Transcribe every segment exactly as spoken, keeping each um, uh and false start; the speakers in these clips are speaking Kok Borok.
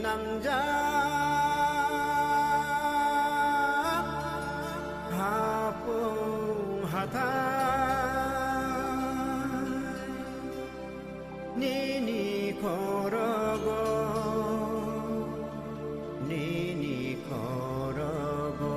Nangjak hapung hathai nini khorogo, nini khorogo.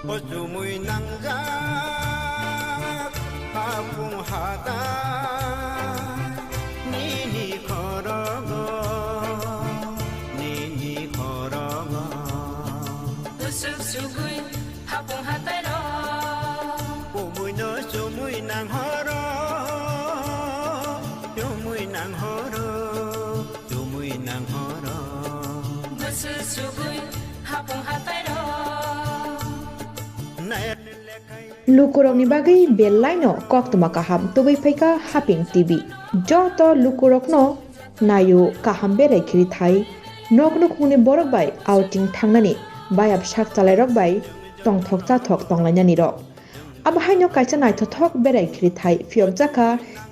Bo chumui nangjak hapung hathai nini khorogo, nini khorogo. Bwswk sugui hapung hathai rok. Chumui no chumui nanghoro, chumui nanghoro. Chumui nanghoro. Bwswk sugui hapung hathai rok. Lukurokni bagwi belaino koktwma kaham tubui phaikha Haping T V. Joto lukurokno naio kaham berai khiri thai. Nok nukhungni borok bai outing thangnani, bayap sak chalairok bai tongthok chathok tonglainani rok. Abo haino kaisa naithothok berai khiri thai phiyokjakha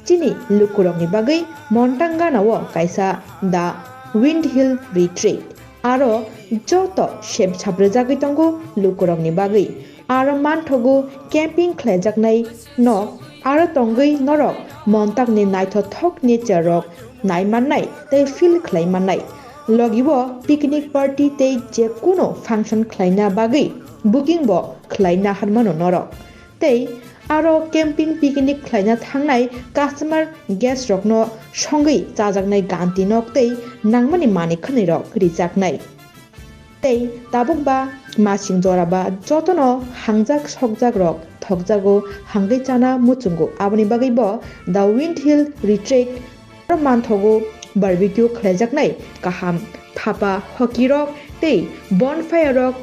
chini lukurokni bagwi Montang ganao kaisa The Wind Hill Retreat. Aro joto sep saprwjagwi tongo lukurokni bagwi. Aro manthogo camping khlaijaknai nok, aro tongwi norok Montangni naithothok nature rok nai mannai tei feel khlai mannai. Logibo picnic party tei je kuno function khlaina bagwi booking bo khlaina harmano norok. Tei aro camping picnic khlaina thangnai customer guest rokno songwi chajaknai ganti nok tei nangmani manwi khwnwi rok rijaknai. Tei tabuk ba masing jora ba jotono hangjak sokjak rok thokjago hangwi chana muchungo, aboni bagwi bo The Wind Hill Retreat aro manthogo barbecue khlaijaknai kaham thapa hoki rok tei bonfire rok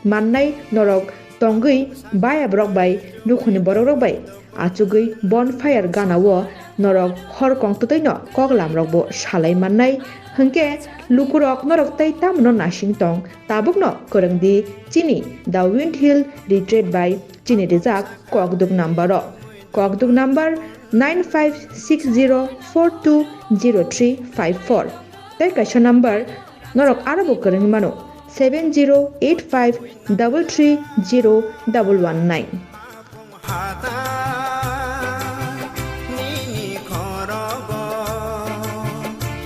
mannai norok tongwi bayabrok bai nukhungni borokrok bai achugwi bonfire ganao norok hor kongtwtwino koklam rokbo salai mannai. Hwnkhe lukurok norok tei tamno nasing tong, tabukno kwrwngdi chini The Wind Hill Retreat bai chini rijak kokduk number o. Kokduk number nine five six zero four two zero three five four. Tei kaisa number norok aro bo kwrwngwi mano, seven zero eight five double three zero double one nine. Hata nini khorogo,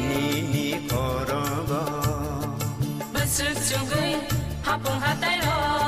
nini khorogo. Bwswk chugwi hapung hatai rok.